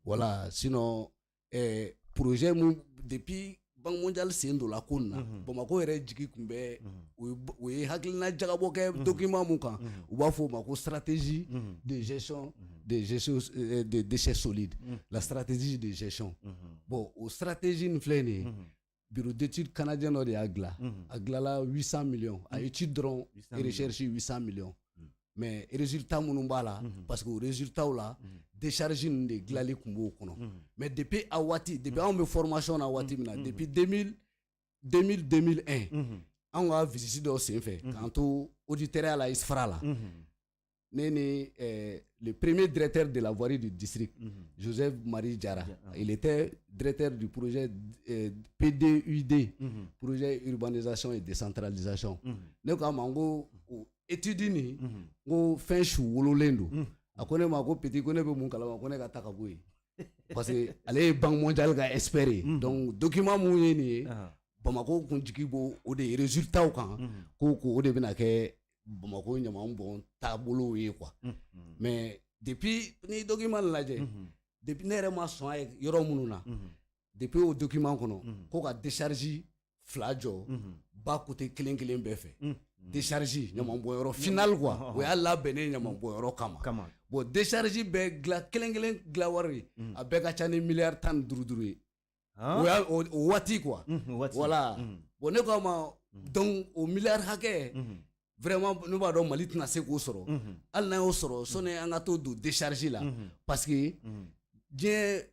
Voilà, sinon projet mun, depuis Banque mondiale sen donna ko nin na, Bamakɔ yɛrɛ jigi tun bɛ, o ye hakilina jagabɔ kɛ document mun kan, u b'a fɔ o ma ko stratégie de gestion de gestion de déchets solides, la stratégie de gestion. Bon, o stratégie nin filɛ nin ye, bureau d'études canadien dɔ de y'a dilan. A dilanla 800 millions, a étude dɔrɔn 800. Recherche, 800 millions. Mais résultat minnu b'a la, parce que o résultat la, décharge ninnu de dilanli tun b'o kɔnɔ. Mais depuis a waati, depuis anw bɛ formation na waati min na, depuis 2000, 2000, 2001, anw ka visite dɔ sen fɛ k'an to auditeurs la ISFRA la, ne ni le premier directeur de la voirie du district, Joseph Marie Diarra, il était directeur du projet PDUD, projet urbanisation et décentralisation. Ne ko a ma n ko o étude nin, n ko fɛn su wololen don. A ko ne ma ko petit, ko ne bɛ mun kalama, ko ne ka taa ka bɔ yen, parce que ale ye Banque mondiale ka expert ye. Donc document mun ye nin ye, Bamakɔ kun jigi b'o o de résultat kan, ko o de bɛna kɛ Bamakɔ ɲaman bɔn taabolo ye quoi. Mais depuis ni document lajɛ, depuis ne yɛrɛ ma sɔn a ye yɔrɔ minnu na, depuis o document kɔnɔ ko ka décharge fila jɔ ba côté kelen kelen bɛɛ fɛ, décharge ɲaman bɔnyɔrɔ final quoi, o y'a labɛnnen ɲaman bɔnyɔrɔ kama. Bon, décharge bɛɛ dilan kelen kelen dilan wari, a bɛɛ ka ca ni miliyari 15 duuru ye, o y'a o waati quoi. Voilà. Bon, ne ko a ma, donc o miliyari hakɛ, vraiment ne b'a dɔn Mali tɛna se k'o sɔrɔ. Hali n'an y'o sɔrɔ, sɔnni an ka t'o don décharge la, parce que diɲɛ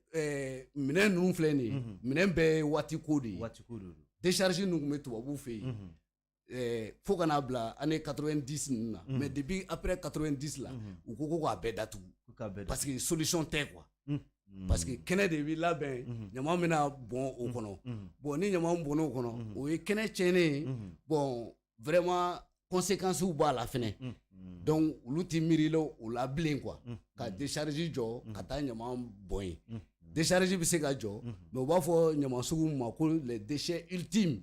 minɛn ninnu filɛ nin ye, minɛn bɛɛ ye waati ko de ye. Décharge ninnu tun bɛ tubabuw fɛ yen fo ka n'a bila année 90 ninnu na, mais depuis après 90 la, u ko k'a bɛɛ datugu, parce que solution tɛ quoi, parce que kɛnɛ de bɛ labɛn, ɲaman bɛna bɔn o kɔnɔ. Bon, ni ɲaman bɔnn'o kɔnɔ, o ye kɛnɛ tiɲɛnen ye. Bon, vraiment conséquences b'a la fɛnɛ. Donc olu ti miiri la o la bilen quoi, ka décharge jɔ ka taa ɲaman bɔn yen. Décharge bɛ se ka jɔ, mais u b'a fɔ ɲaman sugu ma ko les déchets ultimes.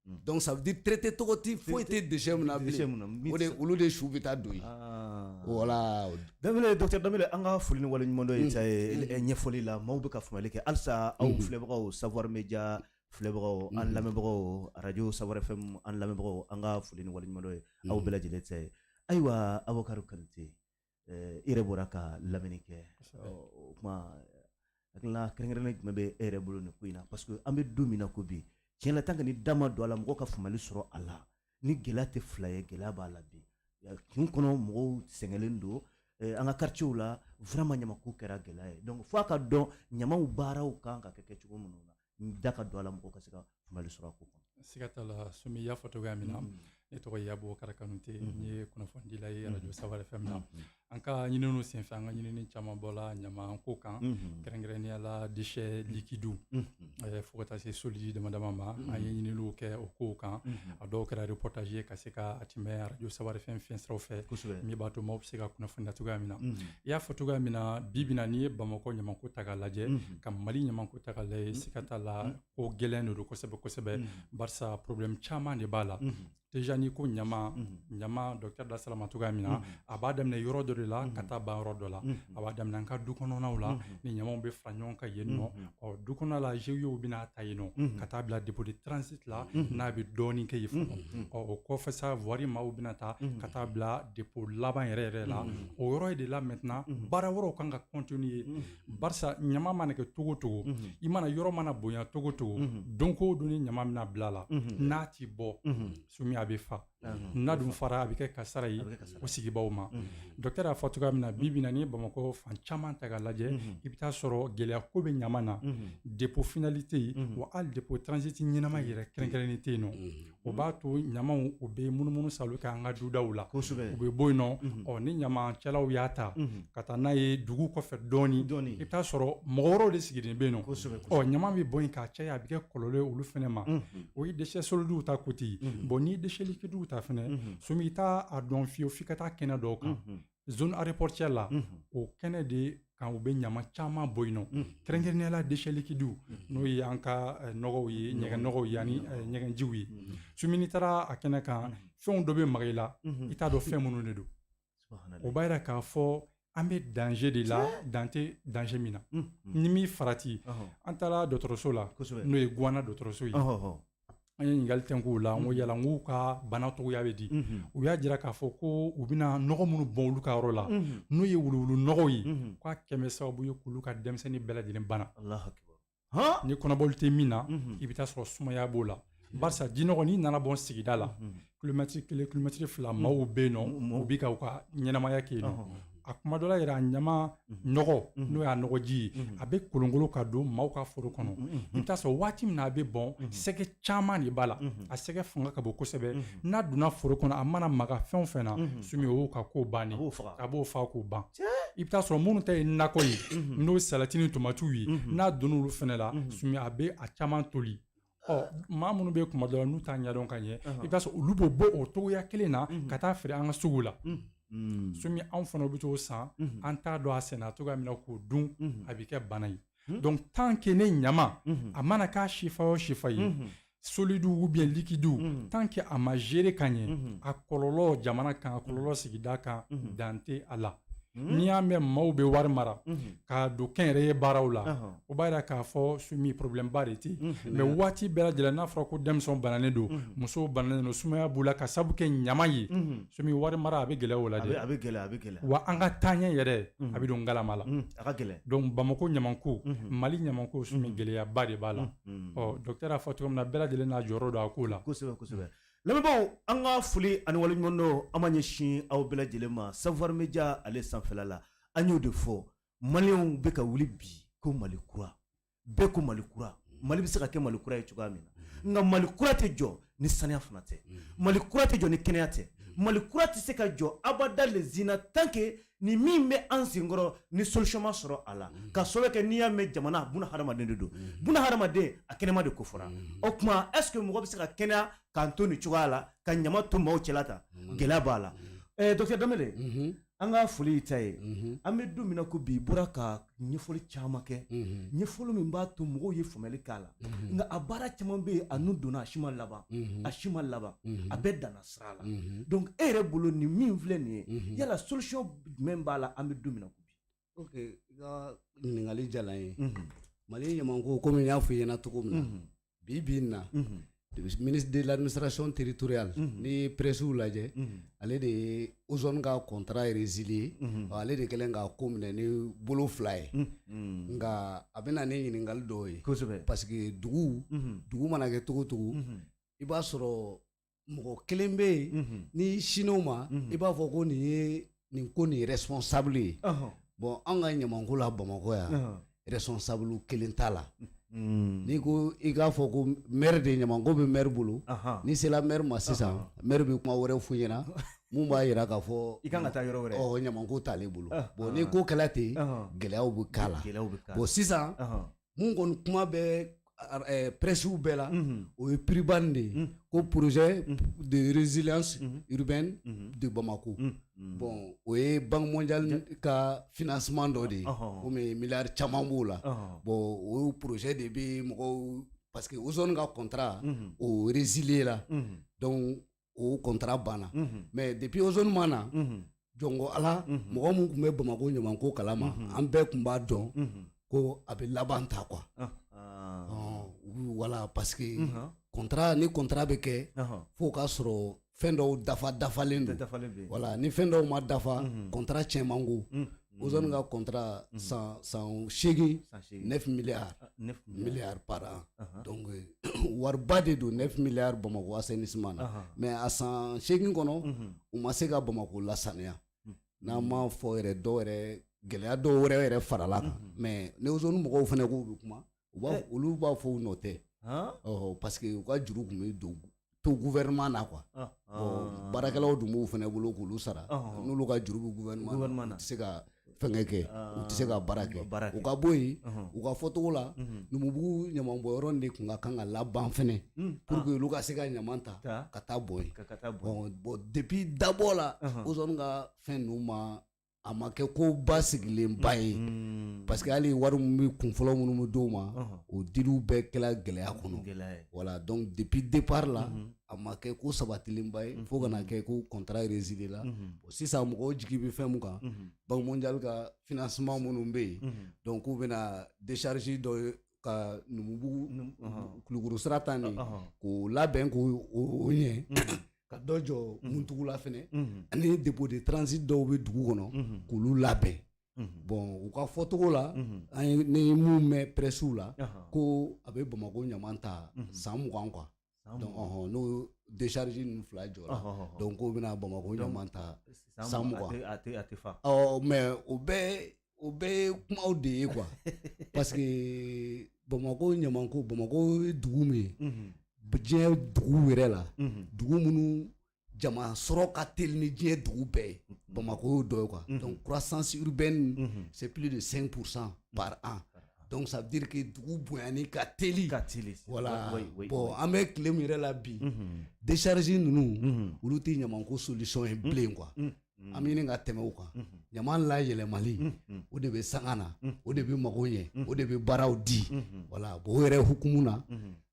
Donc ça veut dire traité cogo ti foyi tɛ déchet min na bilen, o de olu de su bɛ taa don yen. Voilà. Danbele, docteur Danbele, an ka foli ni waleɲumandɔn ye ta ye ɲɛfɔli la, maaw bɛ ka faamuyali kɛ halisa. Aw filɛbagaw, Savoir Media filɛbagaw, an lamɛnbagaw, radio Savoir FM an lamɛnbagaw, an ka foli ni waleɲumandɔn ye aw bɛɛ lajɛlen ta ye. Ayiwa, Abubakar Kanute, i yɛrɛ bɔra ka lamɛnni kɛ, o kuma hakilina kɛrɛnkɛrɛnnen jumɛn bɛ e yɛrɛ bolo nin ko in na? Parce que an bɛ don min na ko bi, tiɲɛ la, tant que ni da ma don a la, mɔgɔw ka faamuyali sɔrɔ a la, ni gɛlɛya tɛ fila ye, gɛlɛya b'a la bi kin kɔnɔ, mɔgɔw sɛgɛnlen don an ka quartier la. Vraiment, ɲamako kɛra gɛlɛya ye. Donc fo a ka dɔn ɲamaw baaraw kan ka kɛ kɛcogo minnu na, da ka don a la, mɔgɔw ka se ka faamuyali sɔrɔ a ko kɔnɔ. Siga t'a la, Somi, i y'a fɔ cogoya min na, ne tɔgɔ ye Abubakar Kanute, n ye kunnafonidila ye radio Savoir FM na. An ka ɲininiw senfɛ, an ka ɲinini caman bɔla ɲaman ko kan, kɛrɛnkɛrɛnnenya la déchets liquides fo ka taa se solide dama dama ma. An ye ɲininiw kɛ o kow kan, a dɔw kɛra reportage ye ka se ka a tɛmɛ radio Savoir FM fiɲɛsiraw fɛ, min b'a to maaw bɛ se ka kunnafoniya cogoya min na. I y'a fɔ cogoya min na, bi bi in na, n'i ye Bamakɔ ɲamanko ta k'a lajɛ, ka Mali ɲamanko ta k'a lajɛ, siga t'a la ko gɛlɛn de don kosɛbɛ kosɛbɛ, barisa problème caman de b'a la. Déjà, n'i ko ɲama, ɲama, docteur da sera ma cogoya min na, a b'a daminɛ yɔrɔ dɔ de la ka taa ban yɔrɔ dɔ la. A b'a daminɛ an ka du kɔnɔnaw la, ni ɲamaw bɛ fara ɲɔgɔn kan yen nɔ. Ɔ, du kɔnɔna la, GIE bɛna ta yen nɔ ka taa bila dépôt de transit la, n'a bɛ dɔɔnin kɛ yen fɔlɔ. Ɔ, o kɔfɛ sa, voirie maaw bɛna ta ka taa bila dépôt laban yɛrɛ yɛrɛ la. O yɔrɔ de la maintenant, baara wɛrɛw kan ka continuer, barisa ɲama mana kɛ cogo o cogo, i mana yɔrɔ mana bonya cogo o cogo, don o don ni ɲama bɛna bila la, n'a ti bɔ, Sumi, a bɛ fa. N'a dun fara, a bɛ kɛ kasara ye o sigibaw ma. Docteur y'a fɔ cogoya min na, bi bi in na, n'i ye Bamakɔ fan caman ta k'a lajɛ, i bɛ taa sɔrɔ gɛlɛya ko bɛ ɲama na. Dépôt final tɛ yen wa, hali dépôt transit ɲɛnama yɛrɛ kɛrɛnkɛrɛnnen tɛ yen nɔ. O b'a to ɲamaw u bɛ munumunu salo kɛ an ka dudaw la, u bɛ bɔ yen nɔ. Ɔ, ni ɲamancɛlaw y'a ta ka taa n'a ye dugu kɔfɛ dɔɔni, i bɛ taa sɔrɔ mɔgɔ wɛrɛw de sigilen bɛ yen nɔ. Ɔ, ɲama bɛ bɔ yen k'a caya, a bɛ kɛ kɔlɔlɔ ye olu fɛnɛ ma. O ye déchets solides ta côté ye. Bon, n'i ye déchets liquides ta fɛnɛ, Somi, i t'a a dɔn fiyewu f'i ka taa kɛnɛ dɔw kan, zone aéroportuaire la. O kɛnɛ de kan, u bɛ ɲama caman bɔ yen nɔ, kɛrɛnkɛrɛnnenya la déchets liquides, n'o ye an ka nɔgɔw ye, ɲɛgɛn nɔgɔw ye ani ɲɛgɛnjiw ye. Somi, n'i taara a kɛnɛ kan, fɛnw dɔ bɛ maga i la, i t'a dɔn fɛn minnu de don. O b'a yira k'a fɔ An bɛ danger de la, dan tɛ danger min na. Ni min farati, an taara dɔgɔtɔrɔso la, n'o ye Guwana dɔgɔtɔrɔso ye. An ye ɲininkali tɛnku u la, n ko yala n k'u ka bana cogoya bɛ di? U y'a jira k'a fɔ ko u bɛna nɔgɔ minnu bɔn olu ka yɔrɔ la, n'o ye wuluwulu nɔgɔw ye, k'a kɛmɛ sababu ye k'olu ka denmisɛnnin bɛɛ lajɛlen bana. Ni kɔnɔbɔli tɛ min na, i bɛ taa sɔrɔ sumaya b'o la, barisa jinɔgɔ n'i nana bɔn sigida la, kilomɛtiri 1, kilomɛtiri 2, maaw bɛ yen nɔ, u bɛ ka u ka ɲɛnamaya kɛ yen nɔ. A kuma dɔ la yɛrɛ, a ɲama nɔgɔ, n'o y'a nɔgɔji ye, a bɛ kolonkolon ka don maaw ka foro kɔnɔ. I bɛ taa sɔrɔ waati min na a bɛ bɔn, sɛgɛ caman de b'a la, a sɛgɛ fanga ka bon kosɛbɛ. N'a donna foro kɔnɔ, a mana maga fɛn o fɛn na, Sumi, o y'o ka ko bannen, a b'o fa k'o ban. I bɛ taa sɔrɔ minnu ta ye nakɔ ye, n'o ye salati ni tomatiw ye, n'a donna olu fɛnɛ la, Sumi, a bɛ a caman toli. Ɔ maa minnu bɛ kuma dɔ la n'u t'a ɲɛdɔn ka ɲɛ, i bɛ taa sɔrɔ olu b'o bɔ o cogoya kelen na ka taa feere an ka sugu la. Sumi, anw fana bɛ t'o san, an t'a dɔn a sɛnɛ cogoya min na k'o dun, a bɛ kɛ bana ye. Donc tant que ne ɲama a mana k'a sifa o sifa ye, solide ou bien liquide, tant que a ma gérer ka ɲɛ, a kɔlɔlɔ jamana kan, a kɔlɔlɔ sigida kan, dan tɛ a la. N'i y'a mɛn maaw bɛ wari mara k'a don kɛnyɛrɛye baaraw la, o b'a yira k'a fɔ, Sumi, problème ba de tɛ yen. Mais waati bɛɛ lajɛlen n'a fɔra ko denmisɛnw bananen don, musow bananen don, sumaya b'u la ka sababu kɛ ɲama ye, Sumi, wari mara a bɛ gɛlɛya o la dɛ. A bɛ gɛlɛya, a bɛ gɛlɛya. Wa an ka taaɲɛ yɛrɛ, a bɛ don ngalama la. A ka gɛlɛn. Donc Bamakɔ ɲamanko, Mali ɲamanko, Sumi, gɛlɛyaba de b'a la. Ɔ docteur y'a fɔ cogo min na, bɛɛ lajɛlen n'a jɔyɔrɔ don a ko la. Kosɛbɛ, kosɛbɛ. Lamɛnbaaw, an ka foli ani waleɲumandɔn an ma ɲɛsin aw bɛɛ lajɛlen ma Savoir Media ale sanfɛla la. An y'o de fɔ, maliyɛnw bɛ ka wuli bi ko Mali kura, bɛɛ ko Mali kura. Mali bɛ se ka kɛ Mali kura ye cogoya min na, nka Mali kura tɛ jɔ ni saniya fana tɛ, Mali kura tɛ jɔ ni kɛnɛya tɛ, Mali kura tɛ se ka jɔ abada le zina tant que ni min bɛ an senkɔrɔ ni solution ma sɔrɔ a la. Ka sababu kɛ, n'i y'a mɛn jamana, buna hadamaden de don, buna hadamaden a kɛnɛma de ko fɔra. O tuma, est ce que mɔgɔ bɛ se ka kɛnɛya k'an to nin cogoya la, ka ɲama to maaw cɛla tan? Gɛlɛya b'a la. Docteur Danbele, an ka foli y'i ta ye. An bɛ don min na ko bi, i bɔra ka ɲɛfɔli caman kɛ, ɲɛfɔli min b'a to mɔgɔw ye faamuyali k'a la. Nka a baara caman bɛ yen, a nun donna, a si ma laban, a si ma laban, a bɛɛ danna sira la. Donc e yɛrɛ bolo, nin min filɛ nin ye, yala solution jumɛn b'a la an bɛ don min na ko bi? Ok, i ka ɲininkali diyara n ye. Mali ɲamanko, komi n y'a fɔ i ɲɛna cogo min na, bi bi in na, ministre de l'administration territoriale, n'i ye presse lajɛ, ale de ye Ozone ka contrat résilié. Ale de kɛlen k'a ko minɛ ni bolo fila ye. Nka a bɛ na ni ɲininkali dɔw ye, parce que dugu mana kɛ cogo o cogo, i b'a sɔrɔ mɔgɔ kelen bɛ yen, n'i sin'o ma, i b'a fɔ ko nin ye nin ko nin responsable ye. Bon, an ka ɲamanko la Bamakɔ yan, responsable kelen t'a la. N'i ko i k'a fɔ ko maire de, ɲamanko bɛ maire bolo, n'i sera maire ma sisan, maire bɛ kuma wɛrɛ f'u ɲɛna mun b'a jira k'a fɔ i kan ka taa yɔrɔ wɛrɛ. Ɔ ɲamanko t'ale bolo. Bon, ni ko kɛla ten, gɛlɛyaw bɛ k'a la. Bon, sisan mun kɔni kuma bɛ presse bɛɛ la, o ye PRUBAN de ye, ko projet de résilience urbaine de Bamako. Bon, o ye Banque mondiale ka financement dɔ de ye, komi miliyari caman b'o la. Bon, o projet de bɛ mɔgɔw, parce que Ozone ka contrat o résilié la, donc o contrat banna. Mais depuis Ozone ma na, jɔnko Ala, mɔgɔ mun tun bɛ Bamakɔ ɲamanko kalama, an bɛɛ tun b'a dɔn ko a bɛ laban ta quoi. Voilà, parce que contrat ni contrat bɛ kɛ, f'o ka sɔrɔ fɛn dɔw dafa dafalen don. Voilà, ni fɛn dɔw ma dafa, contrat tiɲɛ man go. Ozone ka contrat san 8, 9 milliards par an. Donc wariba de don, 9 milliards Bamakɔ assainissement na. Mais a san 8 kɔnɔ, u ma se ka Bamakɔ lasaniya. N'an ma fɔ yɛrɛ, dɔw yɛrɛ gɛlɛya dɔw wɛrɛ yɛrɛ farala kan. Mais ni Ozone mɔgɔw fana k'u bɛ kuma, u b'a olu b'a fɔ u nɔ tɛ, parce que u ka juru tun bɛ don to gouvernement na quoi. Bon, baarakɛlaw dun b'u fana bolo k'olu sara, n'olu ka juru bɛ gouvernement na, u tɛ se ka fɛnkɛ kɛ, u tɛ se ka baara kɛ. U ka bɔ yen, u ka fɔcogo la, Numubugu ɲamanbɔnyɔrɔ de tun ka kan ka laban fɛnɛ pour que olu ka se ka ɲaman ta ka taa bɔn yen. Bon, depuis dabɔ la, Ozone ka fɛn ninnu ma, a ma kɛ ko ba sigilenba ye, parce que hali wari min bɛ kun fɔlɔ minnu bɛ d'o ma, o diliw bɛɛ kɛla gɛlɛya kɔnɔ. Voilà, donc depuis départ la, A ma kɛ ko sabatilenba ye fo ka na kɛ ko contrat résilié la. Bon, sisan mɔgɔw jigi bɛ fɛn mun kan, Banque mondiale ka financement minnu bɛ yen, donc k'u bɛna décharge dɔ ye ka Numubugu Kulukoro sira ta nin k'o labɛn k'o o ɲɛ, ka dɔ jɔ Muntugula fɛnɛ, ani dépôt de transit dɔw bɛ dugu kɔnɔ k'olu labɛn. Bon, u ka fɔcogo la, an ye ne ye mun mɛn presse la, ko a bɛ Bamakɔ ɲaman ta san 20 quoi. Donc ɔhɔn, n'o décharge ninnu fila jɔra, donc k'o bɛna Bamakɔ ɲaman ta san 20. A tɛ fa. Ɔ, mais o bɛɛ ye kumaw de ye quoi, parce que Bamakɔ ɲamanko, Bamakɔ ye dugu min ye diɲɛ dugu yɛrɛ la, dugu minnu jama sɔrɔ ka teli ni diɲɛ dugu bɛɛ ye, Bamakɔ y'o dɔ ye quoi. Donc croissance urbaine, c'est plus de 5% par an. Donc ça veut dire que dugu bonyani ka teli. Ka teli. Voilà. Bon, an bɛ tile min yɛrɛ la bi, décharge ninnu, olu tɛ ɲamanko solution ye bilen quoi. An bɛ ɲini ka tɛmɛ o kan. Ɲaman layɛlɛmali, o de bɛ sanga na, o de bɛ mago ɲɛ, o de bɛ baaraw di. Voilà. Bon, o yɛrɛ hukumu na,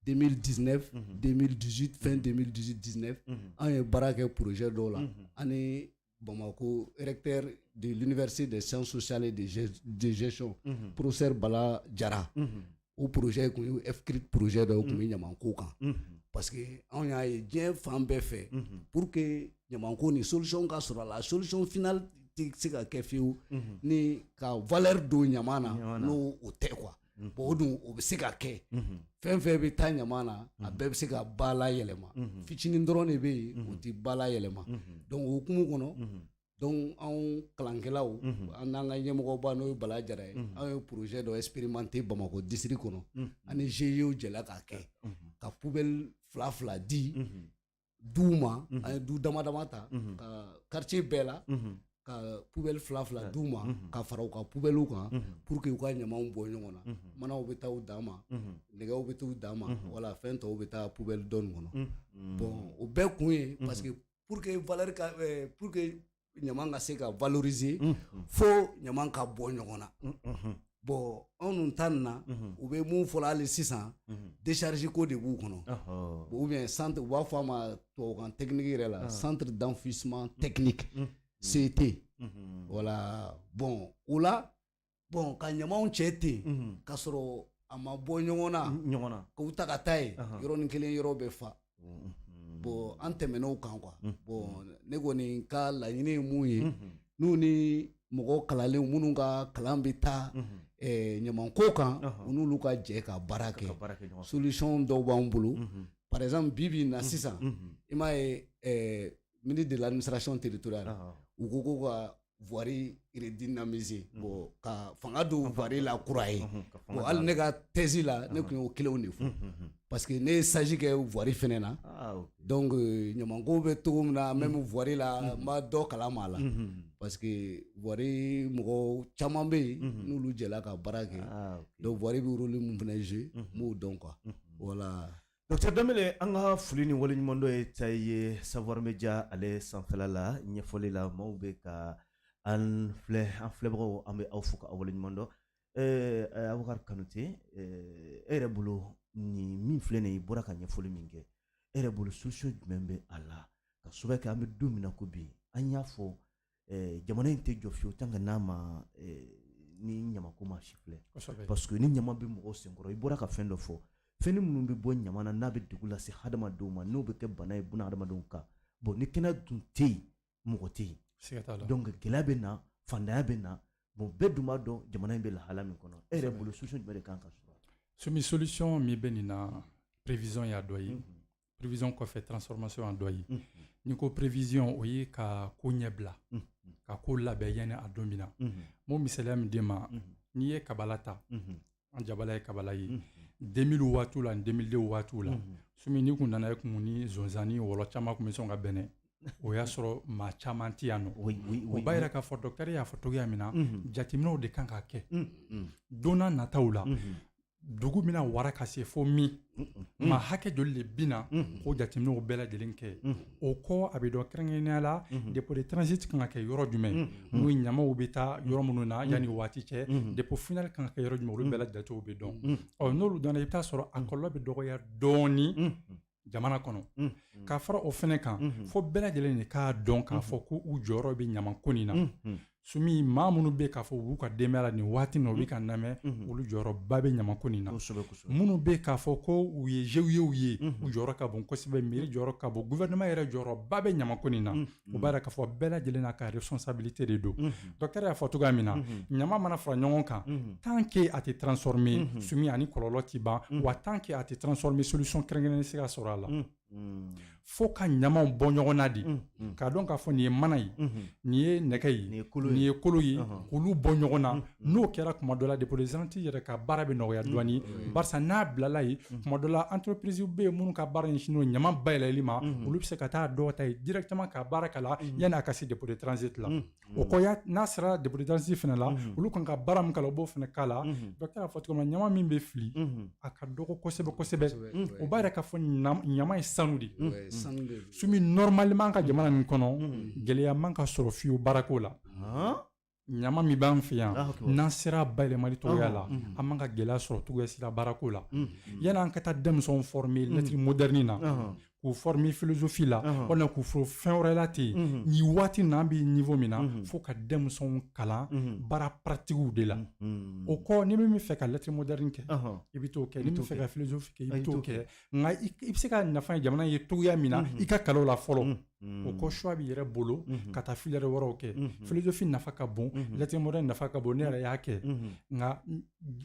2019, 2018, fin 2018, 19, an ye baara kɛ projet dɔw la ani Bamako recteur de l'université des sciences sociales et de gestion, professeur Bala Jara. O projet kun ye FCRIT projet dɔ ye, kun bɛ ɲamanko kan, parce que anw y'a ye diɲɛ fan bɛɛ fɛ, pour que ɲamanko ni solution ka sɔrɔ a la, solution finale tɛ se ka kɛ fiyewu ni ka valeur don ɲaman na, n'o o tɛ quoi. Bon, o dun, o bɛ se ka kɛ. Fɛn fɛn bɛ taa ɲaman na, a bɛɛ bɛ se ka ba layɛlɛma. Fitinin dɔrɔn de bɛ yen, o tɛ ba layɛlɛma. Donc o hukumu kɔnɔ, donc anw kalankɛlaw, an n'an ka ɲɛmɔgɔba, n'o ye Bala Jara ye, anw ye projet dɔ expérimenter Bamakɔ district kɔnɔ. Ani GIE jɛla k'a kɛ, ka poubelle fila fila di duw ma. An ye du dama dama ta ka quartier bɛɛ la, ka poubelle fila fila d'u ma ka fara u ka poubelle kan, pour que u ka ɲamanw bɔ ɲɔgɔn na. Manaw bɛ taa u dan ma, nɛgɛw bɛ taa u dan ma, wala fɛn tɔw bɛ taa poubelle dɔ nin kɔnɔ. Bon, o bɛɛ kun ye parce que pour que valeur ka pour que ɲaman ka se ka valoriser, fo ɲaman ka bɔ ɲɔgɔn na. Bon, anw dun ta nin na, u bɛ mun fɔla hali sisan, décharge ko de b'u kɔnɔ, ou bien centre, u b'a fɔ a ma tubabukan technique yɛrɛ la, centre d'enfouissement technique, CT. Voilà. Bon, o la, bon, ka ɲamanw cɛ ten k'a sɔrɔ a ma bɔ ɲɔgɔn na, ɲɔgɔn na, k'u ta ka taa yen yɔrɔnin kelen, yɔrɔ bɛ fa. Bon, an tɛmɛn'o kan quoi. Bon, ne kɔni ka laɲini ye mun ye, n'u ni mɔgɔ kalanlenw minnu ka kalan bɛ taa ɲamanko kan, u n'olu ka jɛ ka baara kɛ. Solution dɔw b'an bolo. Par exemple, bi bi in na sisan, i m'a ye, ministre de l'administration territoriale, u ko ko ka voirie redynamiser, bon, ka fanga don voirie la kura ye. Bon, hali ne ka thèse la, ne tun y'o kelenw de fɔ, parce que ne ye stage kɛ voirie fɛnɛ na. Donc ɲamanko bɛ cogo min na, même voirie la, n b'a dɔ kalama a la, parce que voirie mɔgɔ caman bɛ yen n'olu jɛla ka baara kɛ. Donc voirie bɛ rôle mun fɛnɛ jouer, n b'o dɔn quoi. Voilà. Docteur Danbele, an ka foli ni waleɲumandɔn ye ta ye Savoir Media ale sanfɛla la. Ɲɛfɔli la, maaw bɛ ka an filɛ, an filɛbagaw, an bɛ aw fo ka aw waleɲuman dɔn. Abubakar Kanute, e yɛrɛ bolo, nin min filɛ nin ye, i bɔra ka ɲɛfɔli min kɛ, e yɛrɛ bolo, solution jumɛn bɛ a la, ka sababu kɛ an bɛ don min na ko bi, an y'a fɔ, jamana in tɛ jɔ fiyewu tant que n'a ma ni ɲamako ma si filɛ, parce que ni ɲama bɛ mɔgɔw senkɔrɔ, i bɔra ka fɛn dɔ fɔ, fɛn minnu bɛ bɔ ɲama na, n'a bɛ degun lase hadamadenw ma, n'o bɛ kɛ bana ye buna hadamadenw kan. Bon, ni kɛnɛya dun tɛ yen, mɔgɔ tɛ yen, donc gɛlɛya bɛ na, fantanya bɛ na. Bon, bɛɛ dun b'a dɔn jamana in bɛ lahala min kɔnɔ. E yɛrɛ bolo, solution jumɛn de kan ka sɔrɔ? Somi, solution min bɛ nin na, prévision y'a dɔ ye, prévision kɔfɛ, transformation y'a dɔ ye. N'i ko prévision, o ye ka ko ɲɛbila, ka ko labɛn yanni a don min na. N b'o misaliya min d'e ma, n'i ye kabala ta, an jabala ye kabala ye 2000 waatiw la ni 2002 waatiw la, Sumi, n'i kun nana, e kun ni zonzan ni wɔlɔ caman kun bɛ sɔn ka bɛnɛ. O y'a sɔrɔ maa caman tɛ yan nɔ. O b'a yira k'a fɔ, docteur y'a fɔ cogoya min na, jateminɛw de kan ka kɛ don n'a nataw la. Dugu bɛna wara ka se fo min maa hakɛ joli de bɛ na, k'o jateminɛw bɛɛ lajɛlen kɛ. O kɔ, a bɛ dɔn kɛrɛnkɛrɛnnenya la, dépôt de transit kan ka kɛ yɔrɔ jumɛn, n'o ye ɲamaw bɛ taa yɔrɔ minnu na yanni waati cɛ, dépôt final kan ka kɛ yɔrɔ jumɛn, olu bɛɛ la jatew bɛ dɔn. Ɔ, n'olu dɔnna, i bɛ taa sɔrɔ a kɔlɔlɔ bɛ dɔgɔya dɔɔni. Jamana kɔnɔ, ka fara o fɛnɛ kan, fo bɛɛ lajɛlen de k'a dɔn k'a fɔ ko u jɔyɔrɔ bɛ ɲamanko nin na. Sumi, maa minnu bɛ k'a fɔ u b'u ka denbaya la nin waati in na, u bɛ ka lamɛn, olu jɔyɔrɔba bɛ ɲamanko nin na. Minnu bɛ k'a fɔ ko u ye GIEw ye, u jɔyɔrɔ ka bon kosɛbɛ. Mairie jɔyɔrɔ ka bon, gouvernement yɛrɛ jɔyɔrɔba bɛ ɲamanko nin na. O b'a yira k'a fɔ bɛɛ lajɛlen n'a ka responsabilité de don. Docteur y'a fɔ cogoya min na, ɲama mana fara ɲɔgɔn kan, tant que a tɛ transformer, Sumi, ani kɔlɔlɔ tɛ ban wa. Tant que a tɛ transformer, solution kɛrɛnkɛrɛnnen se ka sɔrɔ a la. Fo ka ɲamaw bɔ ɲɔgɔn na de, k'a dɔn k'a fɔ nin ye mana ye, nin ye nɛgɛ ye, nin ye kolo ye, k'olu bɔ ɲɔgɔn na. N'o kɛra, tuma dɔ la dépôt de transit yɛrɛ ka baara bɛ nɔgɔya dɔɔni, barisa n'a bilala yen, tuma dɔ la entreprise bɛ yen minnu ka baara ɲɛsinnen don ɲama bayɛlɛli ma, olu bɛ se ka taa dɔw ta yen directement ka baara k'a la yanni a ka se dépôt de transit la. O kɔ, n'a sera dépôt de transit fana la, olu kan ka baara min k'a la, u b'o fana k'a la. Docteur y'a fɔ cogo min na, ɲama min bɛ fili, a ka dɔgɔ kosɛbɛ kosɛbɛ. O b'a yira k'a fɔ ɲama ye sanu de ye. Sumi, normalement, an ka jamana nin kɔnɔ, gɛlɛya man ka sɔrɔ fiyewu baarako la. Ɲama min b'an fɛ yan, n'an sera bayɛlɛmali cogoya la, an man ka gɛlɛya sɔrɔ cogoya si la baarako la. Yanni an ka taa denmisɛnw former lettre moderne na, k'u former philosophie la, walima k'u fɔ fɛn wɛrɛ la ten, nin waati na, an bɛ niveau min na, fo ka denmisɛnw kalan baara pratiquew de la. O kɔ, n'i bɛ min fɛ ka lettre moderne kɛ, i bɛ t'o kɛ. N'i bɛ fɛ ka philosophie kɛ, i bɛ t'o kɛ. Nka i bɛ se ka nafa ye jamana ye cogoya min na, i ka kalan o la fɔlɔ. O kɔ, choix b'i yɛrɛ bolo ka taa filière wɛrɛw kɛ. Philosophie nafa ka bon, lettre moderne nafa ka bon, ne yɛrɛ y'a kɛ. Nka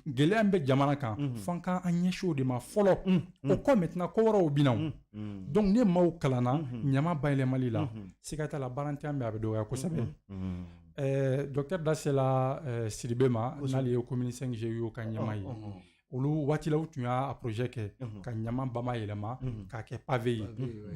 gɛlɛya min bɛ jamana kan, fo an k'an ɲɛsin o de ma fɔlɔ. O kɔ, maintenant, ko wɛrɛw bɛ na o. Donc ne maaw kalanna ɲama bayɛlɛmali la, siga t'a la, baarantanya bɛ, a bɛ dɔgɔya kosɛbɛ. Docteur da sela Sidibe ma, n'ale ye commune 5 GIE ka ɲɛmaa ye. Olu waati la, u tun y'a projet kɛ ka ɲama bama yɛlɛma k'a kɛ pavé ye.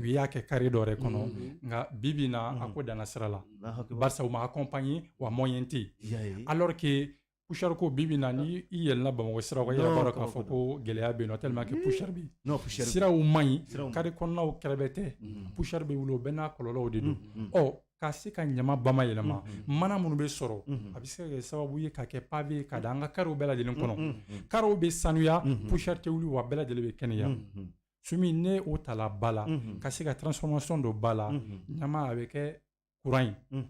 U y'a kɛ carré dɔ yɛrɛ kɔnɔ. Nka bi bi in na, a ko danna sira la, barisa u ma accompagner wa moyen tɛ yen. Alors que poussière ko, bi bi in na, ni i yɛlɛnna Bamakɔ siraw kan, i yɛrɛ b'a dɔn k'a fɔ ko gɛlɛya bɛ yen nɔ, tellement que poussière bɛ yen, siraw man ɲi, carré kɔnɔnaw kɛrɛbɛ tɛ, poussière bɛ wuli, o bɛɛ n'a kɔlɔlɔw de don. Ɔ ka se ka ɲama bama yɛlɛma, mana minnu bɛ sɔrɔ, a bɛ se ka kɛ sababu ye ka kɛ pavé ye ka da an ka carréw bɛɛ lajɛlen kɔnɔ. Carréw bɛ sanuya, poussière tɛ wuli, wa bɛɛ lajɛlen bɛ kɛnɛya. Sumi, ne o tala ba la ka se ka transformation don ba la, ɲama a bɛ kɛ courant ye,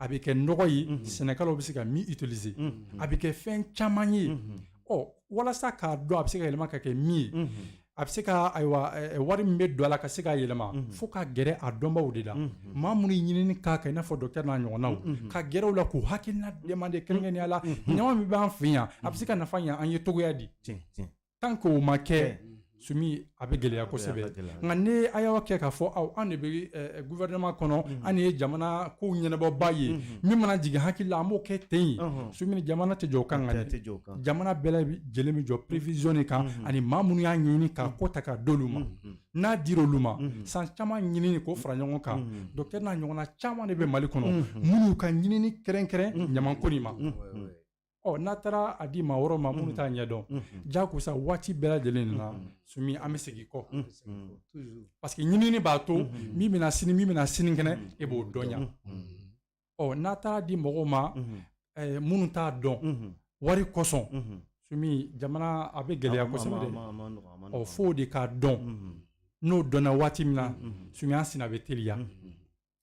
a bɛ kɛ nɔgɔ ye, sɛnɛkɛlaw bɛ se ka min utiliser, a bɛ kɛ fɛn caman ye. Ɔ walasa k'a dɔn a bɛ se ka yɛlɛma ka kɛ min ye, a bɛ se ka, ayiwa, wari min bɛ don a la ka se k'a yɛlɛma, fo ka gɛrɛ a dɔnbaw de la, maa minnu ye ɲinini k'a kan, i n'a fɔ docteur n'a ɲɔgɔnnaw, ka gɛrɛ u la k'u hakilina demander kɛrɛnkɛrɛnnenya la, ɲama min b'an fɛ yan, a bɛ se ka nafa ɲɛ an ye cogoya di. Tant que o ma kɛ, Sumi, a bɛ gɛlɛya kosɛbɛ. Nka ni a y'aw kɛ k'a fɔ aw, an de bɛ gouvernement kɔnɔ, an de ye jamana kow ɲɛnabɔba ye, min mana jigin hakili la, an b'o kɛ ten ye. Sumi, jamana tɛ jɔ o kan ka dɛ. Jamana bɛɛ lajɛlen bɛ jɔ prévision de kan, ani maa minnu y'a ɲini ka ko ta ka d'olu ma. N'a dir'olu olu ma, san caman ɲinini k'o fara ɲɔgɔn kan, docteur n'a ɲɔgɔnna caman de bɛ Mali kɔnɔ minnu ka ɲinini kɛrɛnkɛrɛn ɲamanko nin ma. Ɔ n'a taara a di maa wɛrɛw ma minnu t'a ɲɛdɔn, jagosa waati bɛɛ lajɛlen na, Sumi, an bɛ segin kɔ, parce que ɲinini b'a to min bɛna sini, min bɛna sinikɛnɛ, e b'o dɔn yan. Ɔ n'a taara di mɔgɔw ma minnu t'a dɔn, wari kosɔn, Sumi, jamana a bɛ gɛlɛya kosɛbɛ dɛ. Ɔ f'o de k'a dɔn. N'o dɔnna waati min na, Sumi, an senna bɛ teliya.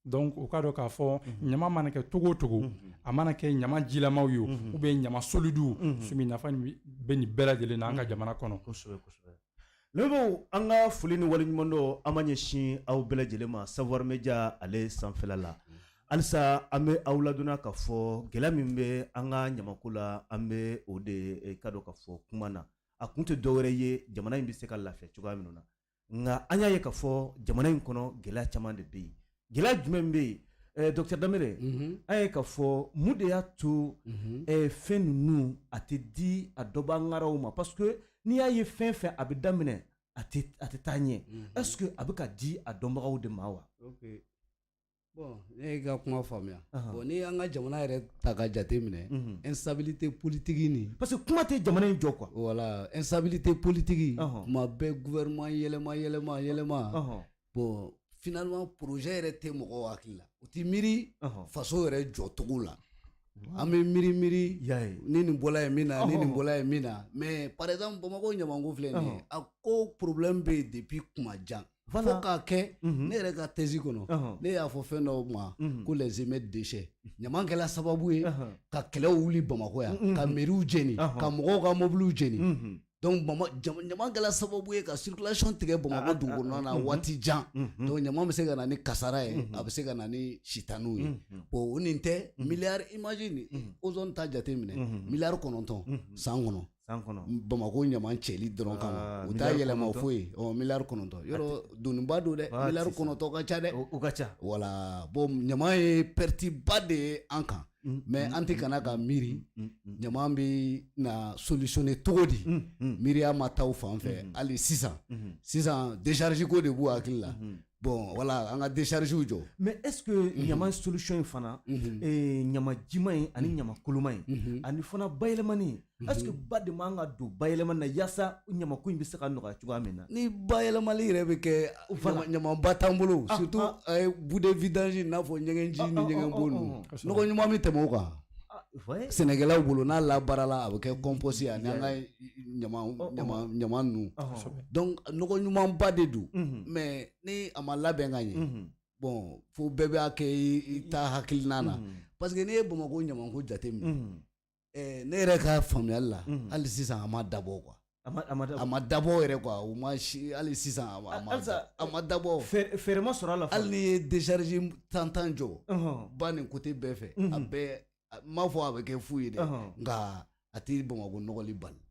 Donc u k'a dɔn k'a fɔ ɲama mana kɛ cogo o cogo, a mana kɛ ɲama jilamaw ye ou bien ɲama solidew, Sumi, nafa bɛ nin bɛɛ lajɛlen na an ka jamana kɔnɔ. Kosɛbɛ kosɛbɛ. Lamɛnbaaw, an ka foli ni waleɲumandɔn an ma ɲɛsin aw bɛɛ lajɛlen ma Savoir Media ale sanfɛla la. Halisa an bɛ aw ladɔnniya k'a fɔ gɛlɛya min bɛ an ka ɲamako la, an bɛ o de ka dɔn k'a fɔ kuma na, a kun tɛ dɔwɛrɛ ye, jamana in bɛ se ka lafiya cogoya min na. Nka an y'a ye k'a fɔ jamana in kɔnɔ, gɛlɛya caman de bɛ yen. Gɛlɛya jumɛn bɛ yen, docteur Danbele? An ye k'a fɔ mun de y'a to fɛn ninnu a tɛ di a dɔbangaraw ma? Parce que n'i y'a ye, fɛn fɛn a bɛ daminɛ, a tɛ taa ɲɛ. Est ce que a bɛ ka di a dɔnbagaw de ma wa? Ok, bon, ne y'i ka kuma faamuya. Bon, ni an ka jamana yɛrɛ ta ka jate minɛ, instabilité politique nin Parce que kuma tɛ jamana in jɔ quoi. Voilà, instabilité politique, kuma bɛɛ gouvernement yɛlɛma yɛlɛma yɛlɛma. Bon, finalement, projet yɛrɛ tɛ mɔgɔw hakili la, u ti miiri faso yɛrɛ jɔcogo la. An bɛ miiri miiri ni nin bɔla ye min na, ni nin bɔla ye min na. Mais par exemple, Bamakɔ ɲamanko filɛ nin ye, a ko problème bɛ yen depuis kuma jan. Fo k'a kɛ ne yɛrɛ ka thèse kɔnɔ, ne y'a fɔ fɛn dɔw ma ko les émeutes déchets. Ɲama kɛla sababu ye ka kɛlɛw wuli Bamakɔ yan, ka mairies jeni, ka mɔgɔw ka mobiliw jeni. Donc ɲama kɛla sababu ye ka circulation tigɛ Bamakɔ dugu kɔnɔna na waati jan. Donc ɲama bɛ se ka na ni kasara ye, a bɛ se ka na ni sitaniw ye. Bon, o nin tɛ miliyari, imagine ozone ta jate minɛ, 9 miliyari san kɔnɔ. San kɔnɔ. Bamakɔ ɲama cɛli dɔrɔn kama, u t'a yɛlɛma foyi ye. Ɔ, 9 miliyari, yɔrɔ doniba don dɛ, 9 miliyari ka ca dɛ. O ka ca. Voilà, bon, ɲama ye perte ba de ye an kan, mais an tɛ kana ka miiri ɲama bɛ na solutionner cogo di. Miiriya ma taa o fan fɛ hali sisan. Sisan décharge ko de b'u hakili la. Bon, voilà, an ka décharge jɔ. Mais est ce que ɲama solution in fana, ɲama jima in ani ɲama koloma in ani fana bayɛlɛmani, est ce que ba de man ka don bayɛlɛmani na yaasa ɲamako in bɛ se ka nɔgɔya cogoya min na? Ni bayɛlɛmali yɛrɛ bɛ kɛ, ɲamanba t'an bolo, surtout boue de vidange, n'a fɔ ɲɛgɛnji ni ɲɛgɛnbo ninnu. Nɔgɔ ɲuman bɛ tɛmɛ o kan sɛnɛkɛlaw bolo, n'a labaarala a bɛ kɛ compost ye ani an ka ɲama ɲama ɲama ninnu. Donc nɔgɔ ɲumanba de don, mais ni a ma labɛn ka ɲɛ, bon, fo bɛɛ b'a kɛ i ta hakilina na, parce que n'i ye Bamakɔ ɲamanko jateminɛ, ne yɛrɛ ka faamuyali la, hali sisan a ma dabɔ quoi. A ma dabɔ yɛrɛ quoi, o ma si hali sisan a ma dabɔ. Fɛɛrɛ ma sɔrɔ a la. Hali n'i ye décharge tan tan jɔ ba nin côté bɛɛ fɛ, a bɛɛ n m'a fɔ a bɛ kɛ fu ye dɛ, nka a tɛ Bamakɔ nɔgɔli bali,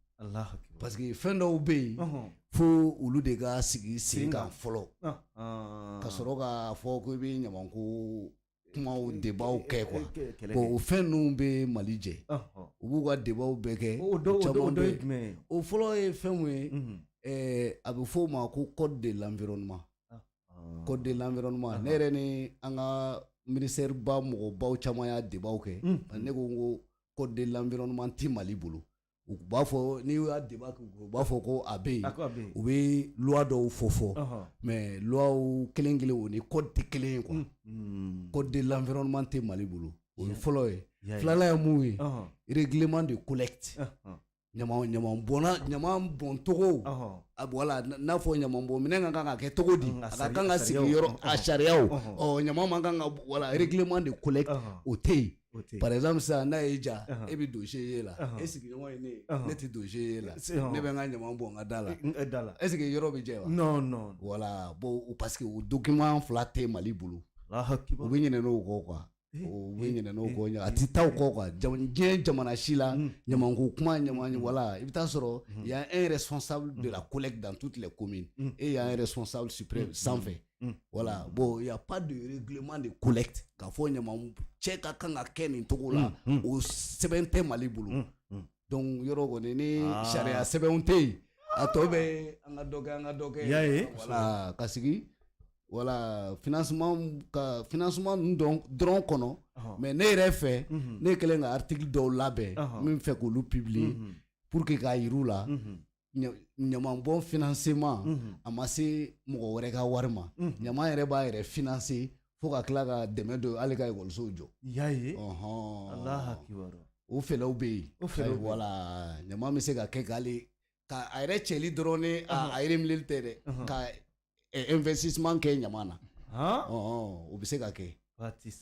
parce que fɛn dɔw bɛ yen fo olu de ka sigi sen kan fɔlɔ ka sɔrɔ k'a fɔ ko i bɛ ɲamanko kumaw débatw kɛ quoi. Bon, o fɛn ninnu bɛ Mali jɛ, u b'u ka débatw bɛɛ kɛ. O dɔ ye jumɛn ye? O fɔlɔ ye fɛn mun ye? A bɛ f'o ma ko code de l'environnement. Code de l'environnement, ne yɛrɛ ni an ka ministère ba mɔgɔbaw caman y'a débatw kɛ. Ne ko n ko code de l'environnement ti Mali bolo. U b'a fɔ, n'i y'a débat kɛ, u b'a fɔ ko a bɛ yen, u bɛ loi dɔw fɔ fɔ, mais loi kelen kelen, o ni code tɛ kelen ye quoi. Code de l'environnement tɛ Mali bolo, o ye fɔlɔ ye. Filanan ye mun ye? Règlement de collecte, ɲama ɲama bɔnna, ɲama bɔncogo, voilà, n'a fɔ ɲama bɔn minɛn ka kan ka kɛ cogo di, a ka kan ka sigi yɔrɔ, a sariyaw, ɔ, ɲama man kan ka, voilà, règlement de collecte, o tɛ yen. Par exemple sisan, n'a y'i ja, e bɛ dossier ye la, e sigiɲɔgɔn ye ne ye, ne tɛ dossier ye la, ne bɛ n ka ɲama bɔn n ka da la, est ce que yɔrɔ bɛ jɛ wa? Non, non. Voilà, bon, parce que o document fila tɛ Mali bolo. U bɛ ɲinɛ n'o kɔ quoi, u bɛ ɲinɛ n'o kɔ, a tɛ taa o kɔ quoi. Diɲɛ jamana si la, ɲamanko kuma, ɲama, voilà, i bɛ taa sɔrɔ il y a un responsable de la collecte dans toutes les communes et il y a un responsable suprême sanfɛ. Voilà, bon, il y a pas de règlement de collecte k'a fɔ ɲama cɛ ka kan ka kɛ nin cogo la, o sɛbɛn tɛ Mali bolo. Donc yɔrɔ kɔni ni sariya sɛbɛnw tɛ yen, a tɔ bɛ an ka dɔ kɛ, an ka dɔ kɛ, voilà, ka sigi, voilà, financement, ka financement ninnu dɔrɔn kɔnɔ. Mais ne yɛrɛ fɛ, ne kɛlen ka article dɔw labɛn min fɛ k'olu publier pour que k'a yir'u la, ɲamanbɔn financement a ma se mɔgɔ wɛrɛ ka wari ma, ɲaman yɛrɛ b'a yɛrɛ financer fo ka tila ka dɛmɛ don hali ka ekɔlisow jɔ. Y'a ye. O fɛlɛw bɛ yen. O fɛlɛw. Voilà, ɲaman bɛ se ka kɛ k'ale ka a yɛrɛ cɛli dɔrɔn ni a yɛrɛ tɛ dɛ, ka investissement kɛ ɲaman na, o bɛ se ka kɛ.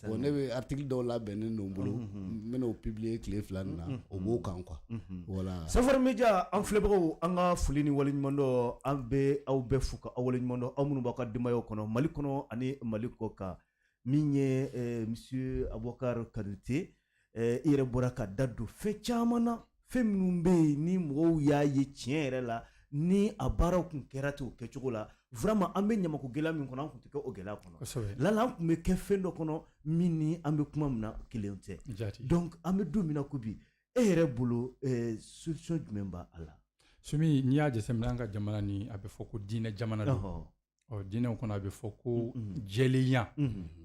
Bon, ne bɛ article dɔw labɛnnen don n bolo, n bɛn'o publier tile 2 nin na, o b'o kan quoi, voilà. Savoir Média, an filɛbagaw, an ka foli ni waleɲumandɔn, an bɛ aw bɛɛ fo ka aw waleɲumandɔn, aw minnu b'aw ka denbayaw kɔnɔ Mali kɔnɔ ani Mali kɔ kan. Min ye monsieur Aboubacar Kanouté, i yɛrɛ bɔra ka da don fɛn caman na, fɛn minnu bɛ yen ni mɔgɔw y'a ye tiɲɛ yɛrɛ la, ni a baaraw tun kɛra ten o kɛcogo la, vraiment an bɛ ɲamako gɛlɛya min kɔnɔ, an tun tɛ kɛ o gɛlɛya kɔnɔ lala, an tun bɛ kɛ fɛn dɔ kɔnɔ min ni an bɛ kuma min na kelen tɛ. Donc an bɛ don min na ko bi, e yɛrɛ bolo, solution jumɛn b'a la? Sumi, n'i y'a jateminɛ, an ka jamana ni a bɛ fɔ ko diinɛ jamana don. Ɔ, diinɛw kɔnɔ, a bɛ fɔ ko jɛlenya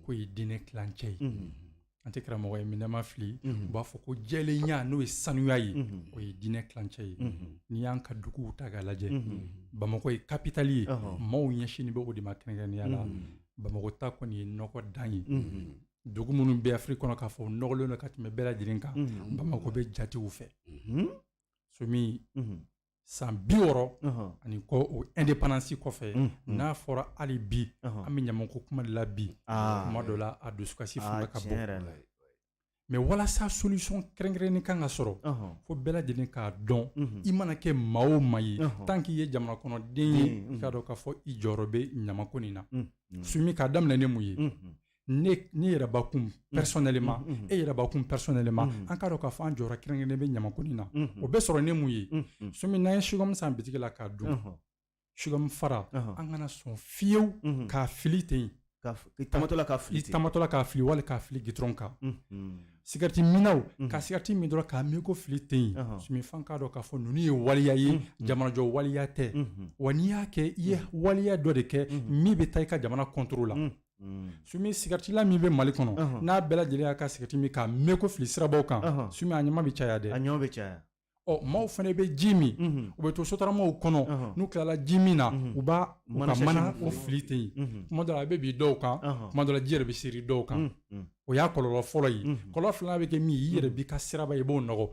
k'o ye diinɛ tilancɛ ye. An tɛ karamɔgɔ ye, min ma fili, u b'a fɔ ko jɛlenya, n'o ye sanuya ye, o ye diinɛ tilancɛ ye. N'i y'an ka duguw ta k'a lajɛ, Bamakɔ ye capitale ye, maaw ɲɛsinnen bɛ o de ma kɛrɛnkɛrɛnnenya la. Bamakɔ ta kɔni ye nɔgɔ dan ye. Dugu minnu bɛ Afiriki kɔnɔ k'a fɔ nɔgɔlen don ka tɛmɛ bɛɛ lajɛlen kan, Bamakɔ bɛ jate u fɛ. Sumi, San 60 ani kɔ, o indépendance kɔfɛ, n'a fɔra hali bi an bɛ ɲamanko kuma de la bi, kuma dɔ la a dusukasi fanga ka bon. Mais walasa solution kɛrɛnkɛrɛnnen kan ka sɔrɔ, fo bɛɛ lajɛlen k'a dɔn, i mana kɛ maa o maa ye, tant qu'i ye jamana kɔnɔden ye, i k'a dɔn k'a fɔ i jɔyɔrɔ bɛ ɲamanko nin na. Sumi, k'a daminɛ ne mun ye, ne yɛrɛ bakun personnellement, e yɛrɛ bakun personnellement, an k'a dɔn k'a fɔ an jɔyɔrɔ kɛrɛnkɛrɛnnen bɛ ɲamanko nin na. O bɛ sɔrɔ ne mun ye, Sumi, n'an ye chewing-gum san bitigi la k'a dun, chewing-gum fara, an kana sɔn fiyewu k'a fili ten. I tamatɔla k'a fili. I tamatɔla k'a fili wali k'a fili gitɔrɔn kan. Sigarɛti minnaw ka sigarɛti min dɔrɔn k'a min ko fili ten yen, Sumi, f'an k'a dɔn k'a fɔ ninnu ye waleya ye, jamanajɔ waleya tɛ. Wa n'i y'a kɛ, i ye waleya dɔ de kɛ min bɛ taa i ka jamana contre la. Sumi, sigarɛtila min bɛ Mali kɔnɔ, n'a bɛɛ lajɛlen y'a ka sigarɛti min k'a mɛn ko fili sirabaw kan, Sumi, a ɲama bɛ caya dɛ. A ɲama bɛ caya. Ɔ, maaw fana bɛ ji min, u bɛ to sotaramaw kɔnɔ, n'u tilala ji min na, u b'a u ka mana o fili ten yen. Kuma dɔ la a bɛ bin dɔw kan, kuma dɔ la ji yɛrɛ bɛ seri dɔw kan. O y'a kɔlɔlɔ fɔlɔ ye. Kɔlɔlɔ filanan bɛ kɛ min ye, i yɛrɛ b'i ka siraba, i b'o nɔgɔ.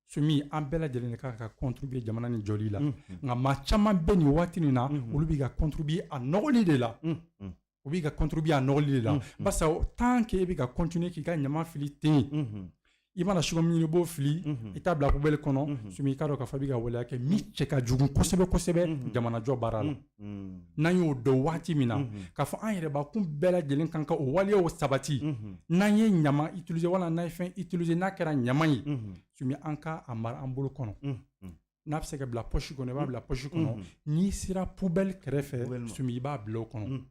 Sumi, an bɛɛ lajɛlen de kan ka contribuer jamana ni jɔli la, nka maa caman bɛ nin waati nin na, olu b'i ka contribuer a nɔgɔli de la. U b'i ka contribuer a nɔgɔli de la, barisa tant que e bɛ ka continuer k'i ka ɲama fili ten, i mana chewing-gum ɲini, i b'o fili, i t'a bila poubelle kɔnɔ, Sumi, i k'a dɔn k'a fɔ i bɛ ka waleya kɛ min cɛ ka jugu kosɛbɛ kosɛbɛ jamanajɔ baara la. N'an y'o dɔn waati min na k'a fɔ an yɛrɛbakun bɛɛ lajɛlen kan ka o waleyaw sabati, n'an ye ɲama utiliser wala n'an ye fɛn utiliser n'a kɛra ɲama ye, Sumi, an ka a mara an bolo kɔnɔ. N'a bɛ se ka bila poche kɔnɔ, i b'a bila poche kɔnɔ. N'i sera poubelle kɛrɛfɛ, Sumi, i b'a bila o kɔnɔ.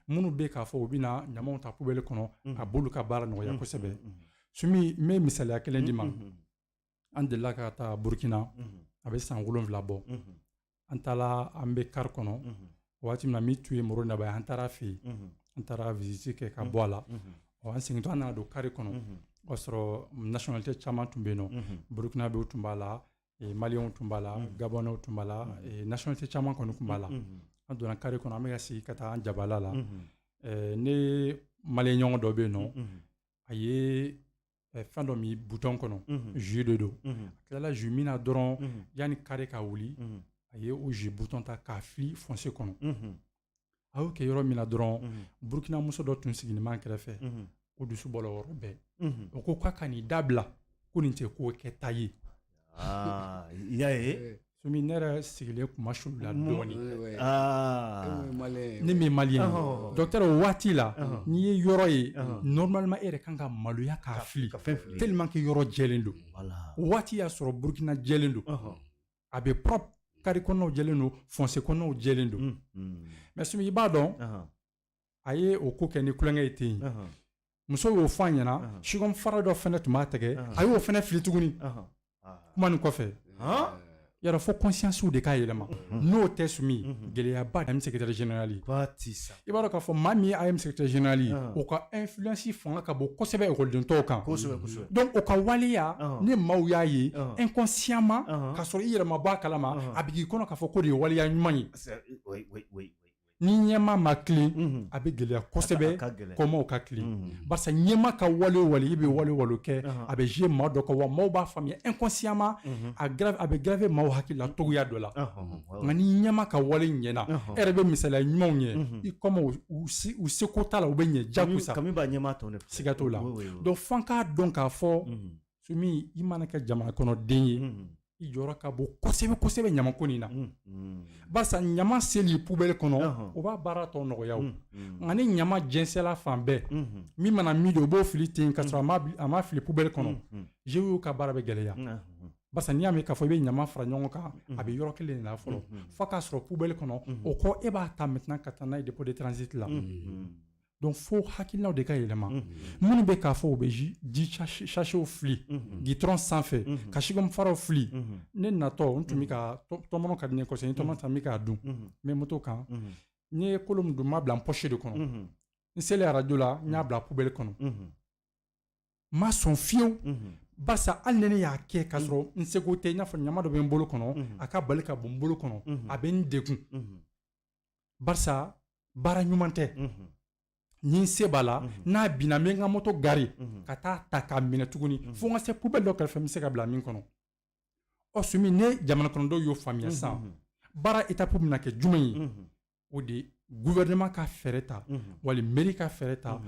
Minnu bɛ k'a fɔ u bɛna ɲamaw ta poubelle kɔnɔ, a b'olu ka baara nɔgɔya kosɛbɛ. Sumi, n bɛ misaliya kelen d'i ma. An delila ka taa Burukina, a bɛ san 7 bɔ. An taara, an bɛ car kɔnɔ waati min na, min tun ye Moro Naba ye, an taara fɛ yen, an taara visite kɛ ka bɔ a la. Ɔ, an segintɔ, an nana don car kɔnɔ, o y'a sɔrɔ nationalité caman tun bɛ yen nɔ. Burukinabew tun b'a la, Maliyɛnw tun b'a la, Gabɔnɛw tun b'a la, nationalité caman kɔni tun b'a la. An donna car kɔnɔ, an bɛ ka sigi ka taa an jabala la. Ne maliyɛn ɲɔgɔn dɔ bɛ yen nɔ, a ye fɛn dɔ min bouton kɔnɔ, jus de don. A tilala jus min na dɔrɔn, yanni car ka wuli, a ye o jus bouton ta k'a fili fossé kɔnɔ. A y'o kɛ yɔrɔ min na dɔrɔn, Burukina muso dɔ tun sigilen b'an kɛrɛfɛ, o dusu bɔra o yɔrɔ bɛɛ. O ko k'a ka nin dabila, ko nin tɛ ko kɛta ye. I y'a ye. Sumi, ne yɛrɛ sigilen kuma la dɔɔnin. Ne min maliyɛn ye, docteur, o waati la, n'i ye yɔrɔ ye, normalement e yɛrɛ kan ka maloya k'a fili, tellement que yɔrɔ jɛlen don. O waati y'a sɔrɔ Burukina jɛlen don, a bɛ propre, car kɔnɔnaw jɛlen don, fossé kɔnɔnaw jɛlen don. Mais Sumi, i b'a dɔn, a ye o ko kɛ ni tulonkɛ ye ten. Muso y'o fɔ a ɲɛna, chewing-gum fara dɔ fɛnɛ tun b'a tɛgɛ, a y'o fɛnɛ fili tuguni. Kuma nin kɔfɛ yɔrɔ, fo conscience de k'a yɛlɛma. N'o tɛ, Sumi, gɛlɛyaba. AEEM secrétaire général ye, i b'a dɔn k'a fɔ maa min ye AEEM secrétaire général ye, o ka influence fanga ka bon kosɛbɛ ekɔliden tɔw kan. Donc o ka waleya, ni maaw y'a ye inconsciemment, k'a sɔrɔ i yɛrɛ ma bɔ a kalama, a bɛ k'i kɔnɔ k'a fɔ ko de ye waleya ɲuman ye. Ni ɲɛma ma tilen, a bɛ gɛlɛya kosɛbɛ kɔmaw ka tilen, barisa ɲɛma ka wale o wale, i bɛ wale o wale kɛ, a bɛ jouer maa dɔ kan, wa maaw b'a faamuya inconsciemment, a bɛ graver maaw hakili la togoya dɔ la. Nka ni ɲɛma ka wale ɲɛna, e yɛrɛ bɛ misaliya ɲumanw ye, i kɔmaw u seko t'a la, u bɛ ɲɛ jagosa. Kami b'a ɲɛma tɔ siga t'o la. Donc f'an k'a dɔn k'a fɔ, Sumi, i mana kɛ jamana kɔnɔden ye, i jɔyɔrɔ ka bon kosɛbɛ kosɛbɛ ɲamako nin na, barisa ɲama seli poubelle kɔnɔ, o b'a baara tɔ nɔgɔya. O nka ni ɲama jɛnsɛla fan bɛɛ, min mana min don, o b'o fili ten ka sɔrɔ a ma fili poubelle kɔnɔ, GIE ka baara bɛ gɛlɛya, barisa n'i y'a mɛn k'a fɔ i bɛ ɲama fara ɲɔgɔn kan, a bɛ yɔrɔ kelen de la fɔlɔ, f'a k'a sɔrɔ poubelle kɔnɔ. O kɔ, e b'a ta maintenant ka taa n'a ye dépôt de transit la. Donc fo hakilinaw de ka yɛlɛma. Minnu bɛ k'a fɔ u bɛ ji sachetw fili gitɔrɔn sanfɛ, ka chewing-gum faraw fili, ne natɔ, n tun bɛ ka tɔmɔnɔ ka di ne ye kosɛbɛ, n tɔmɔnɔ ta, n bɛ k'a dun, n bɛ moto kan, n ye kolo min dun, n m'a bila n poche de kɔnɔ. N selen arajo la, n y'a bila poubelle kɔnɔ. N ma sɔn fiyewu, barisa hali ni ne y'a kɛ k'a sɔrɔ n seko tɛ, i n'a fɔ ɲama dɔ bɛ n bolo kɔnɔ, a ka bali ka bɔ n bolo kɔnɔ, a bɛ n degun, barisa baara ɲuman tɛ. Ni n se b'a la, n'a binna, n bɛ n ka moto garer ka taa ta k'a minɛ tuguni, fo n ka se poubelle dɔ kɛrɛfɛ, n bɛ se ka bila min kɔnɔ. Ɔ, Sumi, ne jamana kɔnɔdenw y'o faamuya sisan, baara étape bɛna kɛ jumɛn ye? O de gouvernement ka fɛɛrɛ ta, wali mairie ka fɛɛrɛ ta,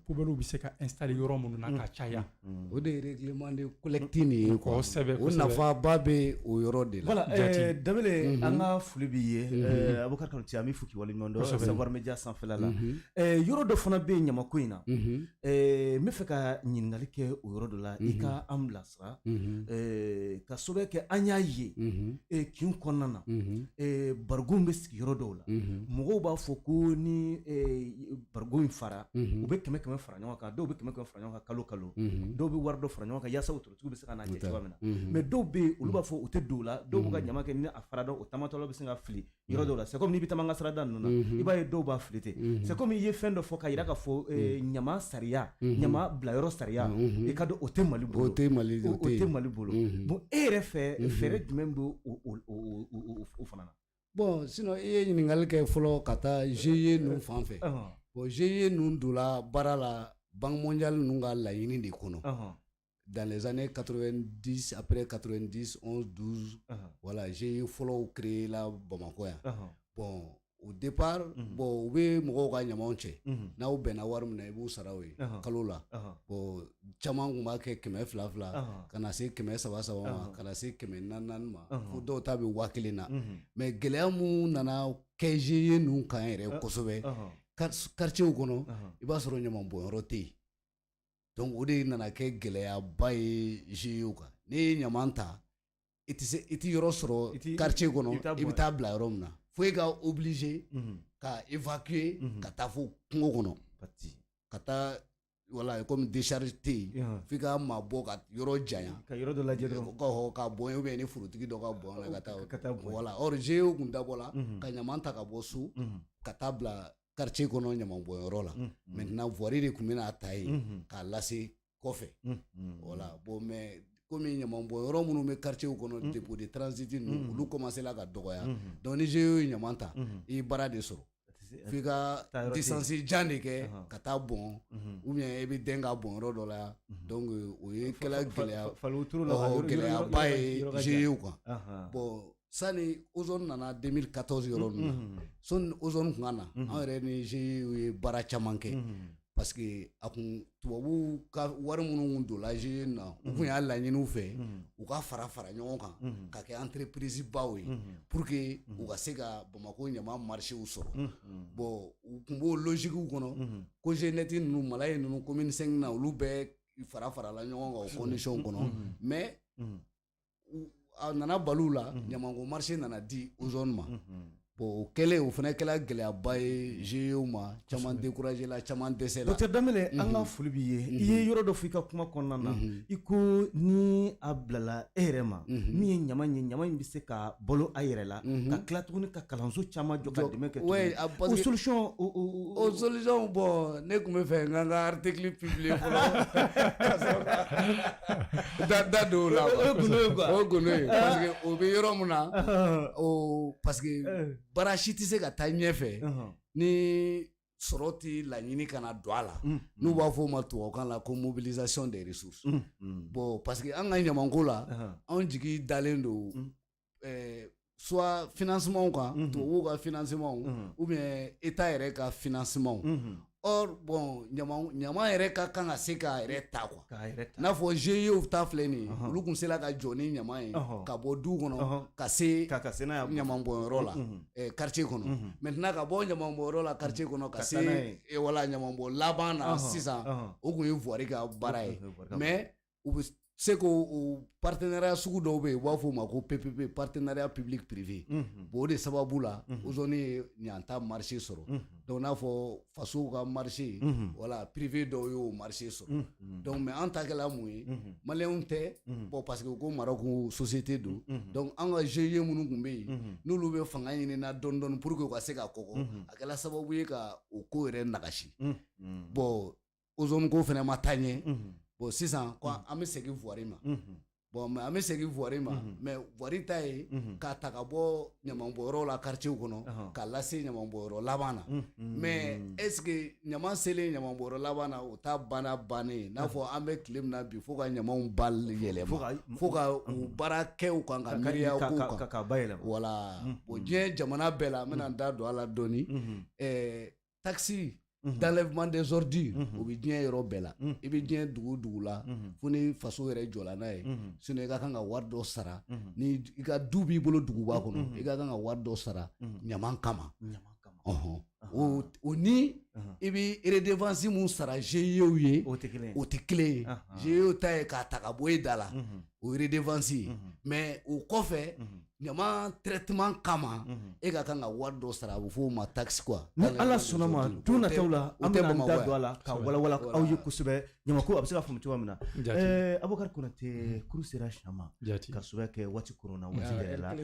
poubelle bɛ se ka installer yɔrɔ minnu na ka caya. O de ye règlement de collecte nin ye quoi. Kosɛbɛ. O nafaba bɛ o yɔrɔ de la. Voilà. Jati. Danbele, an ka foli b'i ye. Abubakar Kanute, an b'i fo k'i waleɲuman dɔn Savoir Media sanfɛla la. Yɔrɔ dɔ fana bɛ yen ɲamako in na, n bɛ fɛ ka ɲininkali kɛ o yɔrɔ dɔ la, i ka an bilasira, ka sababu kɛ an y'a ye kin kɔnɔna na, barigon bɛ sigi yɔrɔ dɔw la, mɔgɔw b'a fɔ ko ni barigon in fara, u bɛ kɛmɛ kɛmɛ fara ɲɔgɔn kan, dɔw bɛ kɛmɛ kɛmɛ fara ɲɔgɔn kan kalo kalo, dɔw bɛ wari dɔ fara ɲɔgɔn kan yaasa wotorotigiw bɛ se ka n'a cɛ cogoya min na. Mais dɔw bɛ yen, olu b'a fɔ u tɛ don o la, dɔw b'u ka ɲama kɛ, ni a fara dɔn, o tamatɔla bɛ se ka fili yɔrɔ dɔw la. C'est comme n'i bɛ taama an ka sirada ninnu na, i b'a ye dɔw b'a fili ten. C'est comme i ye fɛn dɔ fɔ ka yira k'a fɔ ɲama sariya, ɲama bilayɔrɔ sariya, i ka dɔn o tɛ Mali bolo. O tɛ Mali. O tɛ Mali bolo. Bon, e yɛrɛ fɛ, fɛɛrɛ jumɛn bɛ o fana na? Bon, sinon i ye ɲininkali kɛ fɔlɔ ka taa GIE ninnu fan fɛ. Bon, GIE ninnu donna baara la Banque mondiale ninnu ka laɲini de kɔnɔ dans les années 90, après 90, 11, 12, voilà, GIE fɔlɔw créé la Bamakɔ yan. Bon, au départ, bon, u bɛ mɔgɔw ka ɲamaw cɛ, n'aw bɛnna wari min na, i b'u sara o ye kalo la. Bon, caman tun b'a kɛ kɛmɛ fila fila, ka na se kɛmɛ saba saba ma, ka na se kɛmɛ naani naani ma, fo dɔw ta bɛ 1000 na. Mais gɛlɛya mun nana kɛ GIE ninnu kan yɛrɛ kosɛbɛ, quartier kɔnɔ, i b'a sɔrɔ ɲamanbɔnyɔrɔ tɛ yen. Donc o de nana kɛ gɛlɛyaba ye GIE kan. N'i ye ɲaman ta, i tɛ se, i tɛ yɔrɔ sɔrɔ quartier kɔnɔ i bɛ taa bila yɔrɔ min na, fo e ka obligé ka évacuer ka taa fo kungo kɔnɔ, ka taa, voilà, comme décharge tɛ yen, f'i ka maa bɔ ka yɔrɔ janya. Ka yɔrɔ dɔ lajɛ dɔrɔn ka bɔn yen, ou bien ni forotigi dɔ ka bɔn ka taa. Ka taa bɔn. Voilà. Or GIE kun dabɔ la ka ɲaman ta ka bɔ so ka taa bila quartier kɔnɔ ɲamanbɔnyɔrɔ la. Maintenant, voirie de tun bɛna ta yen k'a lase kɔfɛ. Voilà. Bon, mais komi ɲamanbɔnyɔrɔ minnu bɛ quartier kɔnɔ, dépôt de transit ninnu, olu commencé la ka dɔgɔya. Donc ni GIE ye ɲaman ta, i ye baara de sɔrɔ, f'i ka distance jan de kɛ ka taa bɔn, ou bien i bɛ den ka bɔn yɔrɔ dɔ la. Donc o ye kɛla gɛlɛya gɛlɛyaba ye GIE kan. Bon, sani Ozone nana 2014 yɔrɔ ninnu na, sani Ozone kun ka na, an yɛrɛ ni GIE ye baara caman kɛ, parce que a kun tubabuw ka wari minnu kun donna GIE na, u kun y'a laɲini u fɛ u ka fara fara ɲɔgɔn kan ka kɛ entreprise baw ye pour que u ka se ka Bamakɔ ɲama marché sɔrɔ. Bon, u kun b'o logique kɔnɔ, Cogenet ninnu, Malaye ninnu, commune 5 na, olu bɛɛ fara farala ɲɔgɔn kan o condition kɔnɔ. Mais a nana baliw la, ɲamanko marché nana di Ozone ma. Bon, o kɛlen, o fana kɛla gɛlɛyaba ye GIE ma, caman découragé la, caman dɛsɛ la. Docteur Danbele, an ka foli b'i ye. I ye yɔrɔ dɔ fɔ i ka kuma kɔnɔna na, i ko ni a bilala e yɛrɛ ma, min ye ɲama ye, ɲama in bɛ se ka balo a yɛrɛ la, ka tila tuguni ka kalanso caman jɔ ka dɛmɛ kɛ. O solution? O solution, bon, ne tun bɛ fɛ n ka n ka article publier fɔlɔ ka sɔrɔ ka da don o la. O ye gundo ye quoi. O ye gundo ye, parce que o bɛ yɔrɔ min na o, parce que baara si tɛ se ka taa ɲɛfɛ ni sɔrɔ tɛ laɲini ka na don a la, n'u b'a fɔ o ma tubabukan la ko mobilisation des ressources. Bon, parce que an ka ɲamanko la, anw jigi dalen don soit financement kan, tubabuw ka financement, ou bien état yɛrɛ ka financement. Or bon, ɲama yɛrɛ ka kan ka se k'a yɛrɛ ta quoi, n'a fɔ GIE ta filɛ nin ye, olu kun sera ka jɔ ni ɲama ye ka bɔ du kɔnɔ ka se ɲamanbɔnyɔrɔ la quartier kɔnɔ. Maintenant, ka bɔ ɲamanbɔnyɔrɔ la quartier kɔnɔ ka se, wala, ɲamanbɔn laban na sisan, o kun ye voirie ka baara ye. Mais u bɛ se k'o partenariat sugu dɔw bɛ yen, u b'a fɔ o ma ko PPP, partenariat public privé. Bon, o de sababu la Ozone ye ɲanta marché sɔrɔ. Donc n'a fɔ fasow ka marché, wala privé dɔw y'o marché sɔrɔ. Donc mais an ta kɛla mun ye? Maliyɛnw tɛ. Bon, parce que ko Maroc société don. Donc an ka GIE minnu tun bɛ yen, n'olu bɛ fanga ɲini na dɔɔni dɔɔni pour que u ka se ka kɔgɔ, a kɛla sababu ye ka o ko yɛrɛ nagasi. Bon, Ozone ko fana ma taa ɲɛ. Bon, sisan ko an bɛ segin voirie ma. Bon, mais an bɛ segin voirie ma. Mais voirie ta ye k'a ta ka bɔ ɲamanbɔnyɔrɔ la quartier kɔnɔ k'a lase ɲamanbɔnyɔrɔ laban na. Mais est ce que ɲaman selen ɲamanbɔnyɔrɔ laban na, o ta banna bannen ye? N'a fɔ an bɛ tile min na bi, fo ka ɲamanw ba yɛlɛma, fo ka u baara kɛ u kan, ka miiriya k'u kan ka bayɛlɛma. Voilà. Bon, diɲɛ jamana bɛɛ la, an bɛna n da don a la dɔɔni, taxe d'enlèvement des ordures, o bɛ diɲɛ yɔrɔ bɛɛ la. I bɛ diɲɛ dugu o dugu la, fo ni faso yɛrɛ jɔla n'a ye. Sinon i ka kan ka wari dɔ sara. Ni i ka du b'i bolo duguba kɔnɔ, i ka kan ka wari dɔ sara ɲaman kama. Ɔhɔn, o ni i bɛ redevance mun sara GIE ye, o tɛ kelen ye. O tɛ kelen ye. GIE ta ye k'a ta ka bɔ e da la, o ye redevance ye. Mais o kɔfɛ, ɲaman traitement kama, e ka kan ka wari dɔ sara, a bɛ fɔ o ma taxe quoi. Ni Ala sɔnna ma, don nataw la, an bɛna an da don a la ka walawala aw ye kosɛbɛ, ɲamako a bɛ se ka faamu cogoya min na. Abubakar Konate, kuru sera siɲɛ ma ka sababu kɛ waati koronna, waati yɛrɛ la.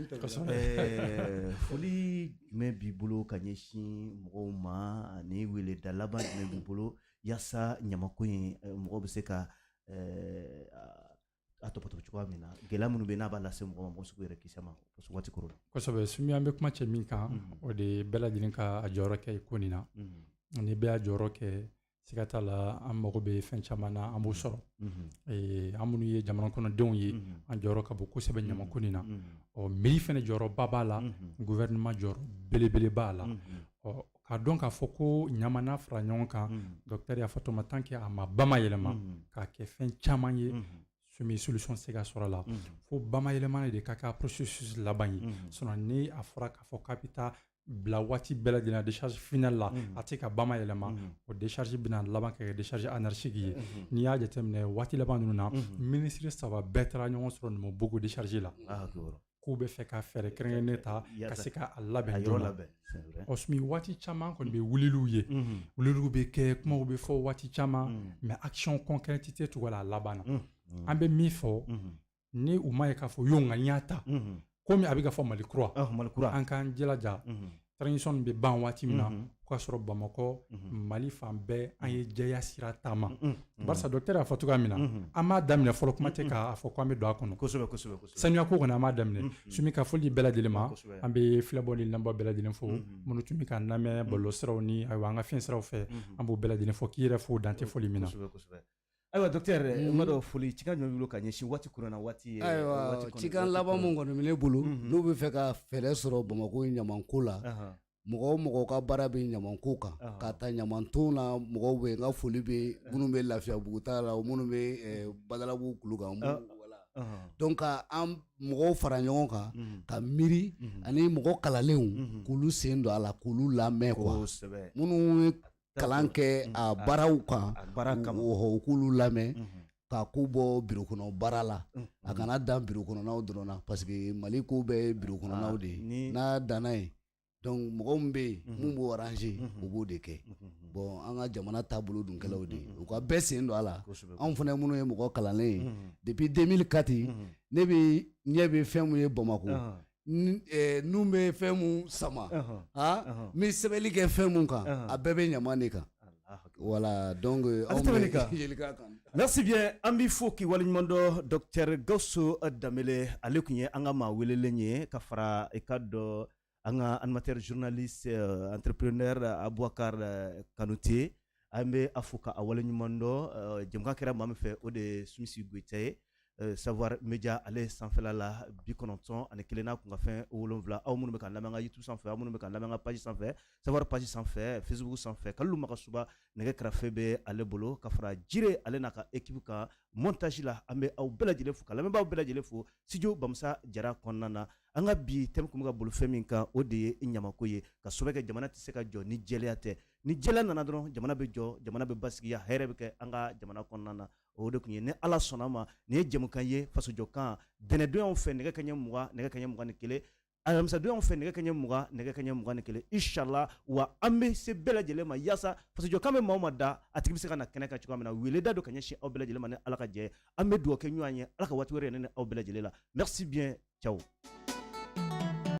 Foli jumɛn b'i bolo ka ɲɛsin mɔgɔw ma, ani weleda laban jumɛn b'i bolo yaasa ɲamako in mɔgɔw bɛ se ka a tɔpɔtɔ cogoya min na, gɛlɛya minnu bɛ n'a b'a lase mɔgɔ ma, mɔgɔ sugu yɛrɛ kisi a ma parce que waati koronna? Kosɛbɛ Sumi, an bɛ kuma cɛ min kan, o de ye bɛɛ lajɛlen ka a jɔyɔrɔ kɛ ko nin na. Ni bɛɛ y'a jɔyɔrɔ kɛ, siga t'a la, an mago bɛ fɛn caman na, an b'o sɔrɔ. An minnu ye jamana kɔnɔdenw ye, an jɔyɔrɔ ka bon kosɛbɛ ɲamako nin na. Ɔ, mairie fɛnɛ jɔyɔrɔba b'a la, gouvernement jɔyɔrɔ belebele b'a la. Ɔ, k'a dɔn k'a fɔ ko ɲama n'a fara ɲɔgɔn kan, docteur y'a fɔ tuma, tant que a ma bamayɛlɛma k'a kɛ fɛn caman ye, Sumi, solution se ka sɔrɔ a la. Fo bamayɛlɛma de ka kɛ processus laban ye. Sinon ni a fɔra k'a fɔ k'a bɛ taa bila waati bɛɛ lajɛlen na décharge finale la, a tɛ ka bamayɛlɛma, o décharge bɛna laban ka kɛ décharge anarchique ye. N'i y'a jateminɛ, waati laban ninnu na, ministre saba bɛɛ taara ɲɔgɔn sɔrɔ Numubugu décharge la, k'u bɛ fɛ ka fɛɛrɛ kɛrɛnkɛrɛnnen ta ka se ka a labɛn joona. Ɔ Sumi, waati caman kɔni bɛ wuliliw ye, wuliliw bɛ kɛ, kumaw bɛ fɔ waati caman, mais action concrète tɛ tugu a la a laban na. An bɛ min fɔ, ni u ma ye k'a fɔ y'o ŋaniya ta, komi a bɛ ka fɔ Mali kura, an k'an jilaja, transition bɛ ban waati min na, o ka sɔrɔ Bamakɔ, Mali fan bɛɛ, an ye jɛya sira taama. Barisa docteur y'a fɔ cogoya min na, an m'a daminɛ fɔlɔ, kuma tɛ k'a fɔ k'an bɛ don a kɔnɔ. Kosɛbɛ kosɛbɛ. Sanuya ko kɔni, an m'a daminɛ. Sumi, ka foli bɛɛ lajɛlen ma, an bɛ filɛbɔ ni lamɛnbaa bɛɛ lajɛlen fo, minnu tun bɛ k'an lamɛn bɔlɔlɔsiraw ni ayiwa an ka fiɲɛ siraw fɛ, an b'o bɛɛ lajɛlen fo, k'i yɛrɛ fo, dan tɛ foli min na. Ayiwa docteur, n b'a dɔn foli cikan jumɛn b'i bolo ka ɲɛsin waati koronna waati ye? Ayiwa, cikan laban mun kɔni bɛ ne bolo, n'u bɛ fɛ ka fɛɛrɛ sɔrɔ Bamakɔ ɲamanko la, mɔgɔ o mɔgɔ ka baara bɛ ɲamanko kan, ka taa ɲamanton na, mɔgɔw bɛ yen, n ka foli bɛ minnu bɛ Lafiyabugu ta la, minnu bɛ Badalabugu kulu kan, voilà. Donc ka an mɔgɔw fara ɲɔgɔn kan ka miiri, ani mɔgɔ kalanlenw k'olu sen don a la, k'olu lamɛn quoi. Minnu ye kalan kɛ a baaraw kan, u k'olu lamɛn ka ko bɔ biro kɔnɔ baara la, a kana dan biro kɔnɔnaw dɔrɔn na, parce que Mali ko bɛɛ ye biro kɔnɔnaw de ye. N'a danna yen, donc mɔgɔ min bɛ yen mun b'o arranger, o b'o de kɛ. Bon, an ka jamana taabolo dunkɛlaw de ye, u ka bɛɛ sen don a la. Anw fana minnu ye mɔgɔ kalannen ye depuis 2004, ne bɛ ɲɛ bɛ fɛn mun ye Bamakɔ, nun bɛ fɛn mun sama, n bɛ sɛbɛnni kɛ fɛn mun kan, a bɛɛ bɛ ɲaman de kan. Voilà, donc anw bɛ yelikan kan. Merci bien, an b'i fo k'i waleɲuman dɔn, docteur Gawusu Danbele. Ale tun ye an ka maa welelen ye ka fara i ka dɔn an ka animateur, journaliste, entrepreneur Abubakar Kanute. An bɛ a fo ka a waleɲuman dɔn. Jɛmukan kɛra maa min fɛ, o de ye Sumisi Goyita ye, Savoir Media ale sanfɛla la, 91 n'a kun ka fɛn 7. Aw minnu bɛ ka lamɛn an ka YouTube sanfɛ, aw minnu bɛ ka lamɛn an ka page sanfɛ, Savoir page sanfɛ, Facebook sanfɛ, Kalilu Magasuba nɛgɛ kɛrɛfɛ bɛ ale bolo ka fara Jire ale n'a ka équipe kan montage la. An bɛ aw bɛɛ lajɛlen fo, ka lamɛnbaaw bɛɛ lajɛlen fo studio Bamusa Jara kɔnɔna na. An ka bi thème kun bɛ ka boli fɛn min kan, o de ye ɲamako ye, ka sababu kɛ jamana tɛ se ka jɔ ni jɛlenya tɛ. Ni jɛlenya nana dɔrɔn, jamana bɛ jɔ, jamana bɛ basigiya, hɛrɛ bɛ kɛ an ka jamana kɔnɔna na. O de tun ye, ni Ala sɔnna ma, nin ye jɛmukan ye fasojɔkan, dɛnɛdonyaw fɛ nɛgɛ kanɲɛ 20, nɛgɛ kanɲɛ 21, alamisadonyaw fɛ nɛgɛ kanɲɛ 20, nɛgɛ kanɲɛ 21, inshallah. Wa an bɛ se bɛɛ lajɛlen ma yaasa fasojɔkan bɛ maa o maa da, a tigi bɛ se ka na kɛnɛ kan cogoya min na. Weleda don ka ɲɛsin aw bɛɛ lajɛlen ma, ni Ala ka jɛ, an bɛ dugawu kɛ ɲɔgɔn ye, Ala ka waati wɛrɛ yɛlɛ ni aw bɛɛ lajɛlen la. Merci bien, ciao.